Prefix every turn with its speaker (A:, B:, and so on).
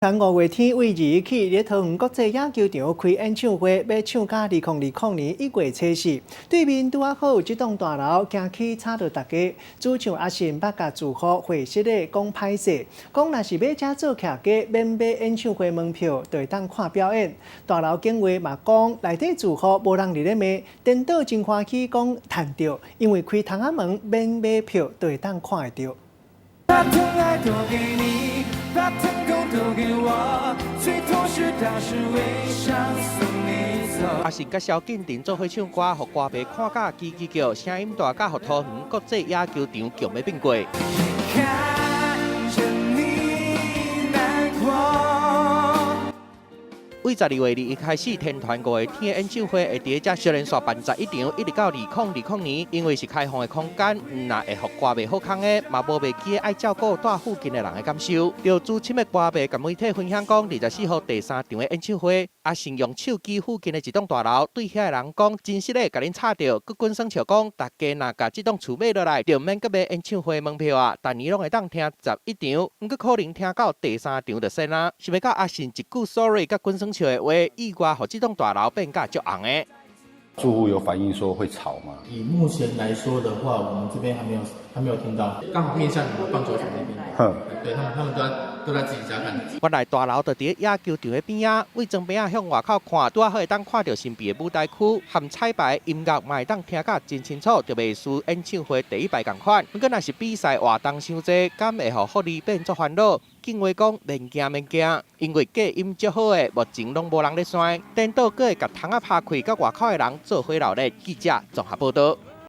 A: 團五月天位二起佇桃園國際野球場開演唱會，欲唱甲2020年1月初四。對面拄仔好有這棟大樓，驚去吵著大家。主唱阿信捌共住戶回實的講歹勢，講若是欲遮做徛家，免買演唱會門票，就會當看表演。大樓警衛嘛講，內底住戶無人佇咧罵，顛倒真歡喜講趁著，因為開窗仔門免買票就會當看會著。
B: 把疼愛都給你，把疼痛都給我，最痛是當時微笑送你走。
C: 阿信佮蕭敬騰做伙唱歌，予歌迷看甲吱吱叫，聲音大甲予桃園國際野球場強欲變過。
B: 看著你難過。
C: 為12月21開始，天團五月天的演唱會會佇遮小連續辦11場，一直到2020年。因為是開放的空間，毋但會予歌迷好康的，嘛無袂記愛照顧蹛附近的人的感受。著資深的歌迷佮媒體分享講，24號第三場的演唱會，阿信用手機附近的一棟大樓對遐的人講，真實的共恁吵著，閣滾耍笑講，大家若共這棟厝買落來，就免閣買演唱會門票啊，逐年攏會當聽11場，毋過可能聽到第三場就仙啊。想袂到阿信一句 sorry 佮滾耍笑的話，意外予這棟大樓變甲足紅的。
D: 住戶有反映說會吵嗎？
E: 以目前來說的話，我們這邊還沒有聽到，剛好面向你們棒球場那邊。對他們，他們都在自己家看。
C: 原來大樓就佇野球場的邊仔，對窗邊仔向外口看，拄仔好會當看著神秘的舞台區，含彩排音樂嘛會當聽甲真清楚，就袂輸演唱會第一排仝款。毋過若是比賽活動傷濟，敢會予福利變作煩惱？警衛講免驚免驚，因為隔音足好的，目前攏無人咧挃。顛倒閣會共窗仔拍開，佮外口的人做伙鬧熱。記者綜合報導。